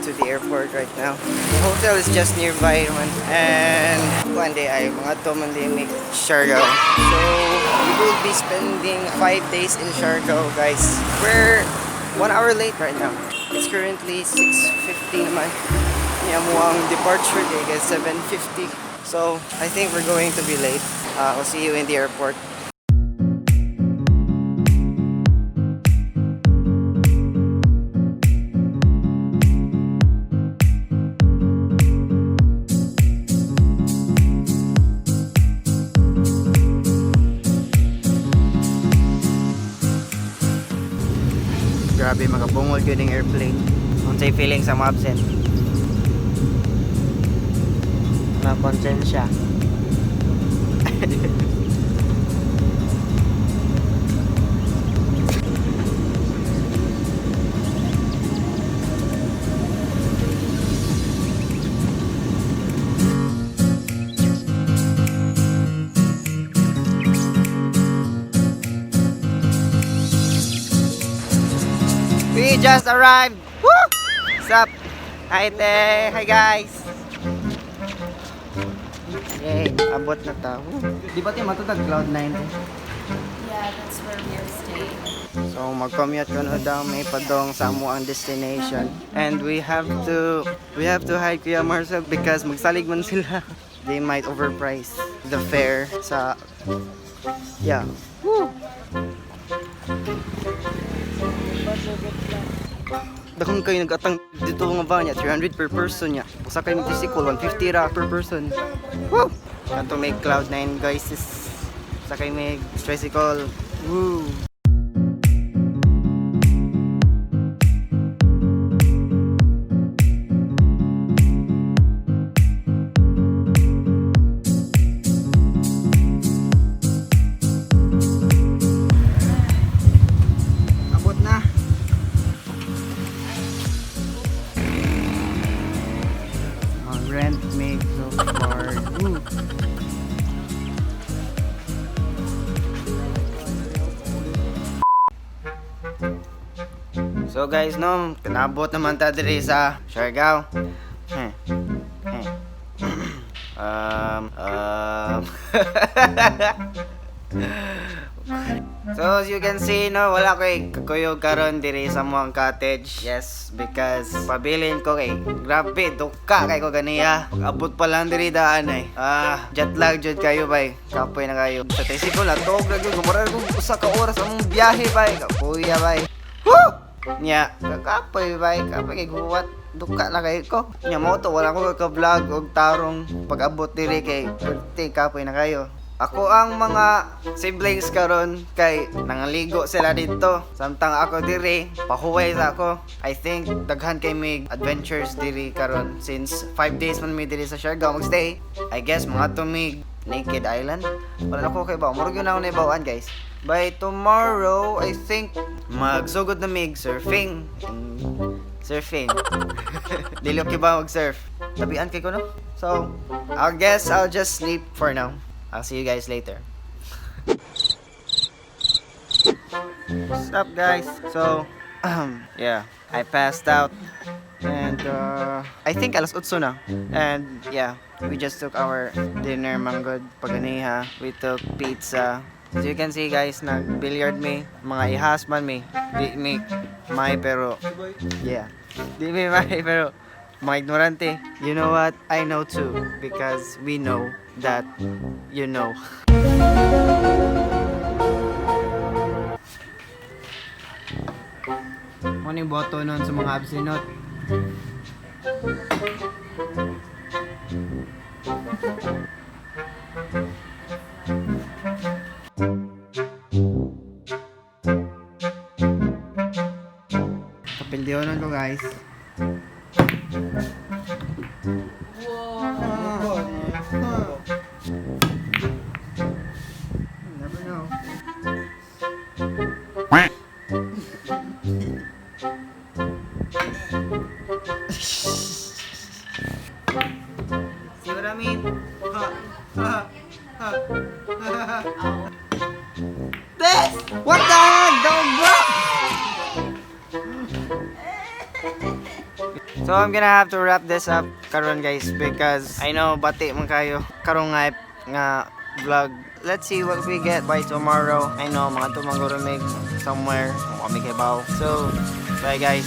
to the airport right now. The hotel is just nearby man. And one day ay mga to man din mi Siargao. So we will be spending 5 days in Siargao, guys. We're 1 hour late right now. It's currently 6:50 naman. Nya among departure day is 7:50. So I think we're going to be late. I'll see you in the airport. Grabe, makabungol yun yung airplane. Unsay feeling sa mga absent? Na konsensya. We just arrived! Woo! What's up? Hi, te! Hi, guys! Yay! Abot na ta. Woo. Di ba tayo matutag Cloud 9 te? Yeah, that's where we are staying. So mag-commute ko na daw may padong sa among destination. And we have to hide Kuya Marcel because magsalig man sila. They might overprice the fare sa, yeah. Woo! Daghan kayo nag-atang dito nga ba niya 300 per person niya. Usa kayo magtisikol 150 ra per person. Woo! Kanto may Cloud 9, guys, is sakay may tricycle. Woo! Abot na. Rent made so far. Woo. So guys, no, kinabot naman ta diri sa Siargao. So as you can see, no, wala ko'y kakuyog karon diri sa among cottage. Yes, because pabilin ko kay grabe duka kay ko ganiya. Pag-abot pa lang diri daan ay. Ah, jet lag jud kayo bay. Kapoy na kayo. Sa tricycle na tuog ra gyud gumura ko usa ka oras among biyahe bay. Kapoy bay. Woo! Nya, kakapoy bay, kapoy kay guwat. Duka na kayo ko. Nya mo to wala ko ka-vlog og tarong pag-abot diri kay perti kapoy na kayo. Ako ang mga siblings karon kay nangaligo sila dito. Samtang ako diri, pahuway sa ako. I think daghan kay mig adventures diri karon since 5 days man mi diri sa Siargao magstay. I guess mga tumig Naked Island. Wala na ko kay ba. Murag yun ako naibawaan, guys. By tomorrow, I think magsugod na mig surfing. Surfing. Dili okay ba mag-surf? Tabian kay ko, no? So, I guess I'll just sleep for now. I'll see you guys later. What's up, guys? So, yeah, I passed out. And I think alas 8 na. And yeah, we just took our dinner manggod paganiha. We took pizza. As you can see, guys, nag-billiard mi. Mga ihas man mi. Di mi may pero yeah. Di mi may pero mga ignorante. You know what? I know too because we know that you know. Ano yung boto nun sa mga absinot? Kapildionon ko, guys. Whoa. Never know. See what I mean? Ha, ha, ha, ha, ha. This! What the heck? Don't bro! So I'm gonna have to wrap this up karon, guys, because I know bati man kayo karong nga vlog. Let's see what we get by tomorrow. I know mga tumanguro mig somewhere kami kay. So bye, guys.